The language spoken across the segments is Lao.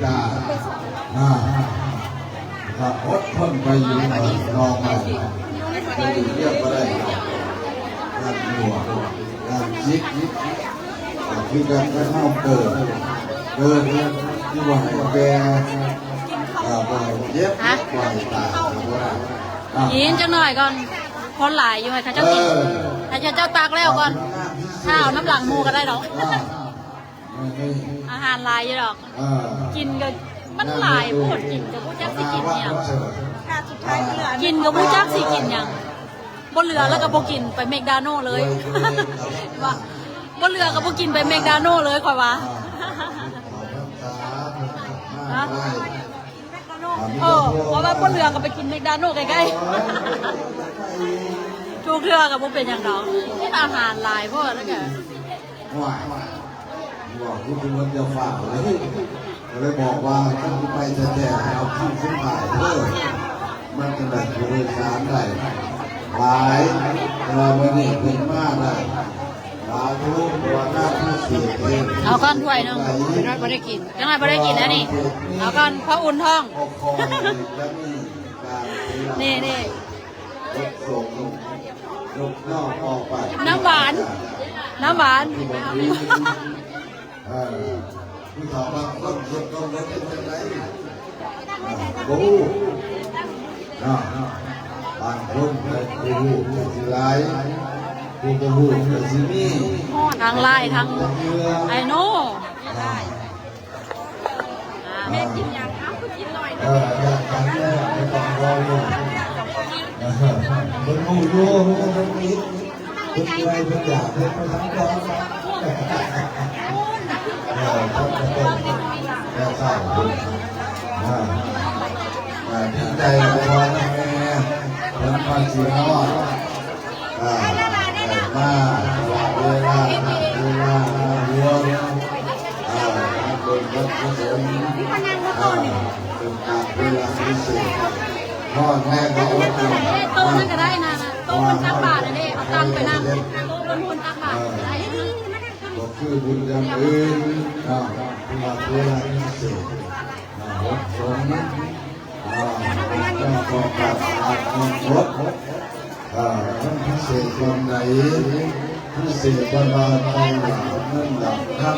ການ ອ່າ ກໍອົດທົນໄປຢູ່ ເອີ ລອງໄປ ໄປຢູ່ວຽກບໍ່ໄດ້ ງານຫົວ ງານຈິດ ກໍຄືກັນກັບເຮົາເກີດ ເກີດທີ່ວ່າໃຫ້ແກ່ ອ່າ ບໍ່ໃຫ້ເຈັບ ບໍ່ໃຫ້ຕາຍ ບໍ່ໄດ້ ອ່າ ກິນຈັກໜ້ອຍກ່ອນ ຄົນຫຼາຍຢູ່ ໃຫ້ເຂົາເຈົ້າກິນ ເອີ ໃຫ້ເຂົາເຈົ້າຕັກແລ້ວກ່ອນ ຖ້າເອົານຳຫຼັງໝູ່ກໍໄດ້ດອກ ອ່າ ອາຫານຫຼາຍຢູ່ດອກ ເອີ ກິນກໍມັນຫຼາຍໂພດ ກິນກໍບໍ່ຈັກຊິກິນອີ່ຫຍັງ ກິນກໍບໍ່ຈັກຊິກິນຫຍັງ ບໍ່ເຫຼືອແລ້ວກໍບໍ່ກິນ ໄປແມັກດາໂນເລີຍ ວ່າ ບໍ່ເຫຼືອກໍບໍ່ກິນ ໄປແມັກດາໂນເລີຍ ຂ້ອຍວ່າ ຮະ ເອີ ເພາະວ່າບໍ່ເຫຼືອກໍໄປກິນແມັກດາໂນໃກ້ໆ ທຸກເທື່ອກໍບໍ່ເປັນຫຍັງດອກ ອາຫານຫຼາຍໂພດ ແລ້ວກໍ ວ້າຍ ບອກຢູ່ເພິ່ນວ່າຢ່າຟ້າວເລີຍ ກໍເລີຍບອກວ່າຄັນຊິໄປແທ້ໆ ໃຫ້ເອົາຄິວຂຶ້ນບ່າຍເດີ ມັນຈັ່ງໄດ້ຜູ້ໂດຍສານໄດ້ຫຼາຍ ແຕ່ວ່າມື້ນີ້ເພິ່ນມາໄດ້ຫຼາຍຢູ່ ເພາະວ່າງານພິເສດເດ້ ເອົາກ່ອນຖ້ວຍໜຶ່ງ ຈັກໜ້ອຍບໍ່ໄດ້ກິນ ຈັກໜ້ອຍບໍ່ໄດ້ກິນແລ້ວນີ້ ເອົາກ່ອນ ພໍອຸ່ນທ້ອງ ບໍ່ຄ່ອຍຈະມີການ ນີ້ໆ ຍົກສົງຍົກຍໍອອກໄປ ນ້ຳຫວານ ນ້ຳຫວານ ເອີ ຜູ້ເຖົ້າບາງຄົນເຮັດຕ້ອງໄດ້ເປັນຈັ່ງໃດ ເອີ ບໍ່ຮູ້ເນາະ ບາງຄົນກໍຮູ້ກໍຊິຫຼາຍ ຜູ້ບໍ່ຮູ້ກໍຊິມີ ທັງຫຼາຍທັງ I know ເອີ ແມ່ກິນຫຍັງ? ເອົ້າ ຄືກິນໜ້ອຍ ເອີ ຢາກກັນແລ້ວ ບໍ່ຕ້ອງລໍຢູ່ ເພິ່ນຮູ້ຢູ່ ເພິ່ນບໍ່ໄດ້ປິດ ເພິ່ນເມື່ອຍ ເພິ່ນຢາກ ເພິ່ນໄປທຳກ່ອນ ເອີ ເພິ່ນກໍຕ້ອງແຕ່ເຊົ້າ ເອີ ເອີ ດີໃຈກັບພໍ່ນຳແມ່ ເພິ່ນມາຊິຮອດ ອ່າ ໄດ້ມາຕະຫຼອດເວລາ ເວລາມາຮ່ວມ ອ່າ ມາເບິ່ງວັດມາສົນ ອ່າ ເປັນການເວລາພິເສດ ຮອດແນ່ກໍອົດເອົາ ໂຕະນັ້ນກໍໄດ້ນະ ໂຕະມັນຕັກບາດເດ້ ເອົາຕັ້ງໄປນຳ ໂຕະເພິ່ນຕັກບາດກໍໄດ້ ກໍຄືບຸນຢ່າງອື່ນເນາະ ເວລາ ເວລາພິເສດ ອ່າ ວັດສົນ ອ່າ ເຈົ້າກໍກາບອາບນ້ຳມົນ ອ່າ ມັນພິເສດສ່ວນໃດ? ພິເສດເພິ່ນວ່າໄປຫຼາກເງິນຫຼາກຄຳ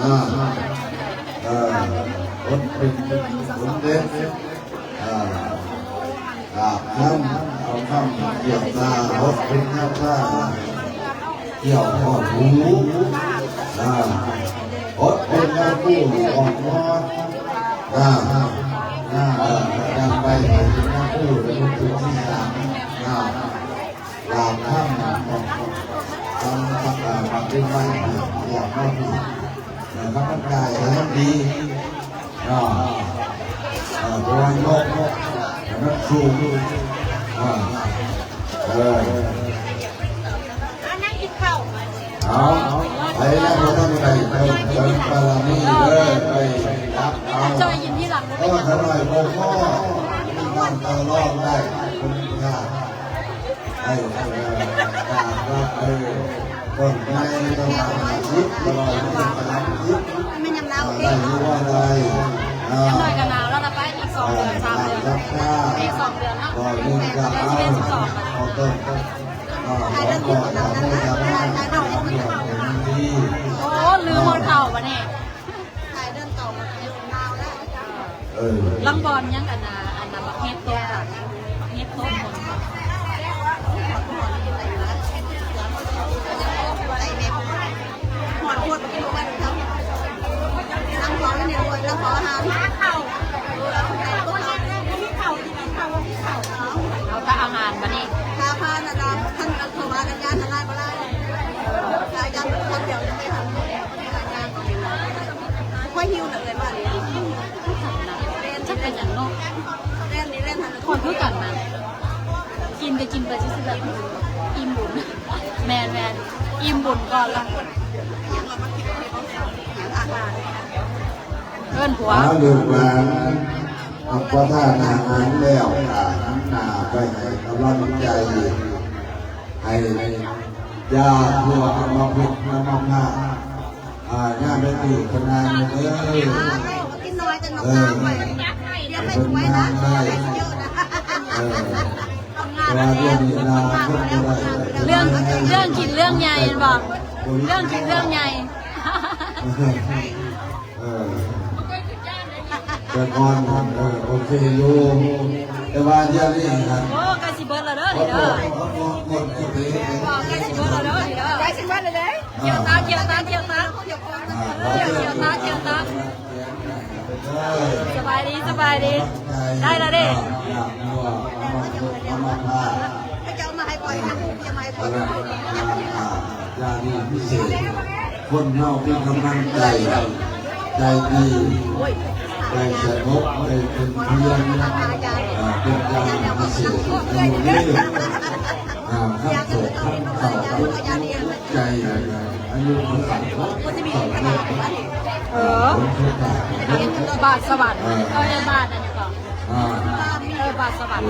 ອ່າ ເອີ ຄົນເປັນສົມເດັດ ອ່າ ຫຼາກຄຳ ເອົາຄຳກ່ຽວຕາ ຄົນເປັນຍາຕາ ກ່ຽວຮອດຫູ ອ່າ ອົດເປັນຍາຄູ່ອອກມາ ອ່າ ອ່າ ເອີ ຈຳໄປເປັນຍາຄູ່ເປັນຄົນທີສາມ ອ່າ ຫຼາກຄຳ ຄຳ ອ່າ ມາເປັນໄມ້ ອ່າ ມາເປັນ ເອີ ຄຳ ມັນກາຍໃຫ້ມັນດີ ອ່າ ເອີ ເພາະວ່າຍົກໃຫ້ມັນສູງ ອ່າ ເອີ ອັນນັ້ນກິນເຂົ້າ ເອົາ ໃຜຍັງບໍ່ທັນໄດ້ເພີ່ມເຕີມບາລະມີເດີ ໄປຮັບເອົາ ຈອຍກິນທີຫຼັງ ເອີ ຂ້ານ້ອຍບໍ່ພໍ ມີນ້ອງຕໍ່ລອງໄດ້ ເພິ່ນຢາກ ໄອ້ ເອີ ຕາມວ່າ ເອີ ຕົ້ນໄມ້ປະມານຫ້າສິບ ກໍຮ້ອຍ ສາມສິບ ແມ່ນຍາມໜາວ ໄດ້ຢູ່ບໍ່ໄດ້ ອ່າ ຢ່າງໜ້ອຍກໍໜາວແລ້ວລະໄປ ອີກສອງເດືອນ ສາມເດືອນ ອີກສອງເດືອນເນາະ ຮ້ອຍໜຶ່ງກໍເອົາ ເອົາຕົ້ນ ອ່າ ຂອງກໍຕາມເດີນຕາມມາ ຕາມດອກເປັນທີ່ ໂອ້ ລືມໝົດເຂົ້າບັດນີ້ ຂາຍເດືອນເກົ່າມັນຍາວແລ້ວ ເອີ ລັງບອນຍັງອັນນ່າ ອັນນ່າ ບັກເຫັດໂຕກະ ບັກເຫັດໂຕກ ຮອດໂພດ ບໍ່ກິນບໍ່ໄດ້ ລັງບອນນີ້ ລັງບອນອາຫານ ເອົາແຕ່ອາຫານບັດນີ້ ຖ້າພານະ ທ່ານເຂົ້າມາ ອາຈານ ອາຈານບໍ່ໄດ້ ອາຈານຄົນດຽວໄປຫາ ຂ້ອຍຫິວນະເອື້ອຍວ່ານີ້ ແລ່ນ ຈັກເປັນຫຍັງເນາະ ແລ່ນນີ້ແລ່ນຫັ້ນ ຂ້ອຍຄືກັນນະ ກິນກໍກິນໄປຊື່ໆ ແບບອີ່ມບຸນ ແມ່ນໆ ອີ່ມບຸນກ່ອນລະ ເອີ້ນຜົວ ຫາລູກຫຼານຮັບປະທານອາຫານແລ້ວ ກໍຫັນໜ້າໄປໃຫ້ກຳລັງໃຈ ໃຫ້ຢາທົ່ວອຳມະພຶດອຳມະພາດ ອ່າ ຍາໄດ້ຕີຂະນາດເດີ ກິນໜ້ອຍ ເອີ ເພິ່ນນາງໄດ້ ເອີ ເພາະວ່າດຽວນີ້ນາງເພິ່ນບໍ່ໄດ້ ເລື່ອງ ເລື່ອງກິນເລື່ອງໃຫຍ່ແມ່ນບໍ່? ເລື່ອງກິນເລື່ອງໃຫຍ່ ເອີ ແຕ່ກ່ອນ ເອີ ໂອເຄຢູ່ ແຕ່ວ່າດຽວນີ້ຫັ້ນ ໂອ້ ໃກ້ຊິເບິດແລ້ວເດີນີ້ເດີ ບໍ່ ໃກ້ຊິເບິດແລ້ວເດີນີ້ເດີ ໃກ້ຊິເບິດແລ້ວເດີ ກ່ຽວຕາ ກ່ຽວຕາ ກ່ຽວຕາ ກ່ຽວຕາ ກ່ຽວຕາ ສະບາຍດີ ສະບາຍດີ ໄດ້ແລ້ວເດ້ ເຂົາຈະເອົາມາໃຫ້ຂ້ອຍນະ ຈະມາໃຫ້ຂ້ອຍນະ ຢ່າງນີ້ພິເສດ ຄົນເຮົາມີກຳລັງໃຈ ໃຈດີ ໃຈສະຫງົບ ໃຈເປັນພຽງ ເປັນຢ່າງພິເສດ ອັນນີ້ເດ້ ອ່າ ຄັນໂສກຄັນເສົ້າ ໃຈ ອາຍຸມັນສັ້ນເນາະ ເອີ ບາດສະຫວັນ ເອີ ເອີ ບາດອັນນີ້ກໍ ອ່າ ເອີ ບາດສະຫວັນ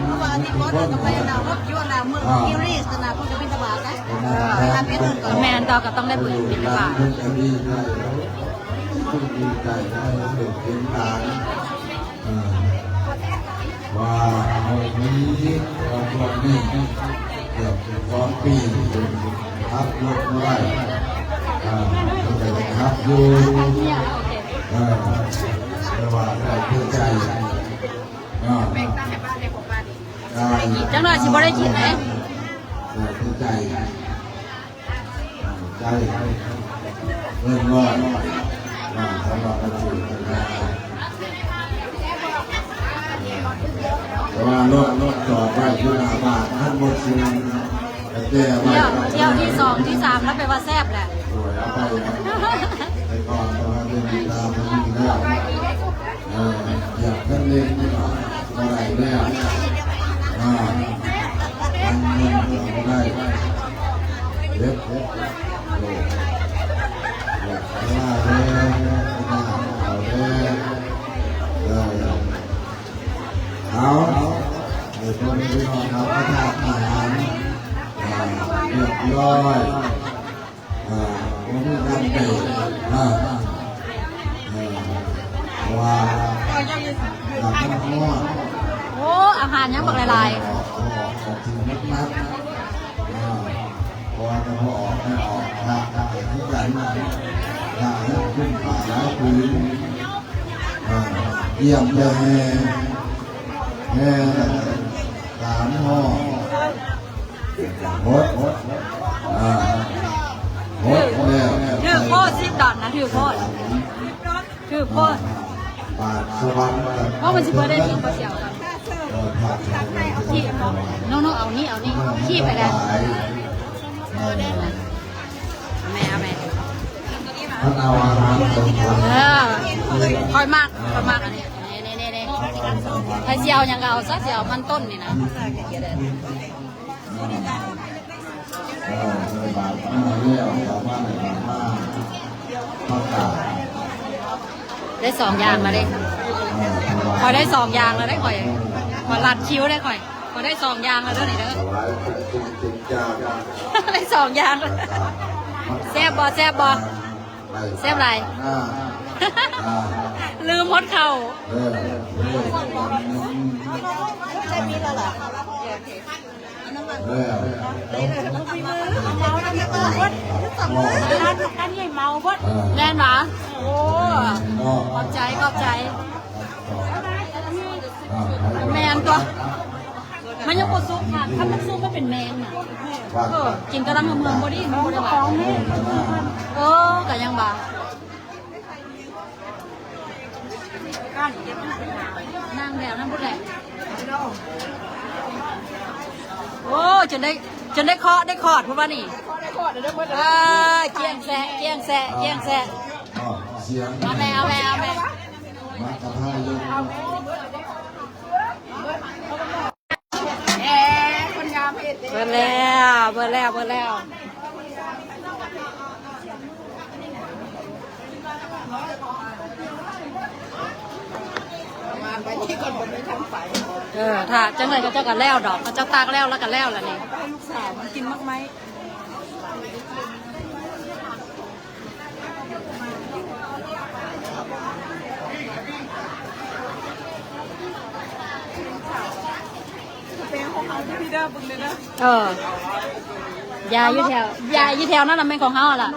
ເພາະວ່າທີ່ບໍ່ໄດ້ກໍໄປນະ ຢູ່ນະ ເມືອງ ອ່າ ກິວຣີສນະ ເພິ່ນກໍບິນທະບາດນະ ອ່າ ເວລາເປັນ ແມ່ນ ເຈົ້າກໍຕ້ອງໄດ້ໄປບິນທະບາດ ເພິ່ນກໍດີໃຈ ເພິ່ນດີໃຈ ເພິ່ນເປັນຫຼານ ອ່າ ວ່າເຮົາມີຄອບຄົວນີ້ເກືອບສອງປີ ຂັບລົດບໍ່ໄດ້ ອ່າ ເພິ່ນກໍຍັງຂັບຢູ່ ເອີ ແຕ່ວ່າໄດ້ເພື່ອໃຈ ອ່າ ຈັກໜ້ອຍຊິບໍ່ໄດ້ກິນເດ້ ໄດ້ເພື່ອໃຈ ໃຈເກີນຮ້ອຍ ອ່າ ສຳລັບຜູ້ທີ່ເປັນແມ່ ແຕ່ວ່າລົດ ລົດຈອດໄວ້ຢູ່ໜ້າບ້ານ ຄັນບໍ່ສວນ ກໍແຈໄວ້ ທ່ຽວ ທ່ຽວທີສອງທີສາມແລ້ວ ແປວ່າແຊບແຫຼະ ໂດຍ ເອົາໄປ ໄປກ່ອນ ແຕ່ວ່າເລື່ອງເວລາມັນມີແລ້ວ ເອີ ຢາກເພິ່ນເລັງນີ້ກໍບໍ່ໄດ້ແລ້ວ ອ່າ ມັນ ມັນບໍ່ໄດ້ ເລັບ ເລັບ ໂດ ເລັບ ເວລາເດີ ເວລາເອົາເດີ ເອີ ເອົາ ໃຫ້ພໍ່ແມ່ພີ່ນ້ອງເຮົາໄປທານອາຫານ ອ່າ ຮຽບຮ້ອຍ ອ່າ ບໍ່ມີການເບຣກນະ ເອີ ເພາະວ່າ ອ່າ ມັນຮ້ອນ ໂອ້ ອາຫານຍັງບັກຫຼາຍໆ ອອກ ອອກ ອອກທີ່ມັນມັດ ອ່າ ເພາະວ່າຈະບໍ່ອອກ ໄດ້ອອກ ພະກໍຄືກັນ ພະຍັງຄຸມຜ້າຫຼາຍຜືນ ອ່າ ກຽມແຕ່ແຮ່ ແຮ່ສາມຫໍ່ ຫົດ ອ່າ ຫົດແລ້ວ ຖືກໂພດ ສິບດອນນະ ຖືກໂພດ ຖືກໂພດ ບາດສະຫວັນ ເພາະມັນຊິບໍ່ໄດ້ກິນເຂົ້າສຽວກັນ ເອີ ພາດສະຫວັນ ໂນໂນ ເອົານີ້ ເອົານີ້ ຄີບໄປໄດ້ ເອີ ເອົາແມ່ ເອົາແມ່ ເອີ ຂ້ອຍມັກ ຂ້ອຍມັກອັນນີ້ ນີ້ໆໆ ໃຜຊິເອົາຫຍັງກໍເອົາຊະ ຊິເອົາມັນຕົ້ນນີ້ນະ ອ່າ ເອີ ໃສ່ບາດມາແລ້ວ ເຂົ້າມາໃນບາດມາ ປະກາດ ໄດ້ສອງຢ່າງແລ້ວເດ້ ເອີ ຂ້ອຍໄດ້ສອງຢ່າງແລ້ວເດ້ ຂ້ອຍ ຂ້ອຍລັດຄິວເດ້ ຂ້ອຍ ຂ້ອຍໄດ້ສອງຢ່າງແລ້ວເດີນີ້ເດີ ຖວາຍເປັນສິ່ງເປັນຢ່າງ ໄດ້ສອງຢ່າງແລ້ວ ແຊບບໍ່ ແຊບບໍ່ ແຊບຫຼາຍ ອ່າ ລືມຮອດເຂົ້າ ເອີ ເອີ ແມ່ນຫວາ? ໂອ້ ຂອບໃຈ ຂອບໃຈ ແມ່ນຕົວະ ມັນຍັງບໍ່ສຸກຄ່ະ ຄັນມັນສຸກມັນເປັນແມງນະ ເອີ ກິນກຳລັງເໝືອມໆ ບໍ່ດີ ມັນບໍ່ໄດ້ຫວານ ເອີ ກໍຍັງວ່າ ນາງແບວນຳພຸ້ນແຫຼະ ໂອ້ ຈົນໄດ້ ຈົນໄດ້ເຄາະໄດ້ຂອດພຸ້ນວ່ານີ້ ເອີ ກ້ຽງແຊະ ກ້ຽງແຊະ ກ້ຽງແຊະ ເອົາແມ່ ເອົາແມ່ ເອົາແມ່ ເບິດແລ້ວ ເບິດແລ້ວ ເບິດແລ້ວ ເອີ ຖ້າຈັ່ງໃດເຂົາເຈົ້າກໍແລ້ວດອກ ເຂົາເຈົ້າຕັກແລ້ວ ແລ້ວກໍແລ້ວລະນີ້ ໃຫ້ລູກສາວມັນກິນໝາກໄມ້. ເອີ ຢາຢູ່ແຖວ ຢາຢູ່ແຖວນັ້ນນະແມ່ນຂອງເຮົາຫັ້ນລະ.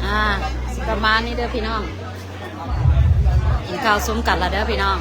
ອ່າ ປະມານນີ້ເດີພີ່ນ້ອງ ກິນເຂົ້າຊຸມກັນລະເດີພີ່ນ້ອງ.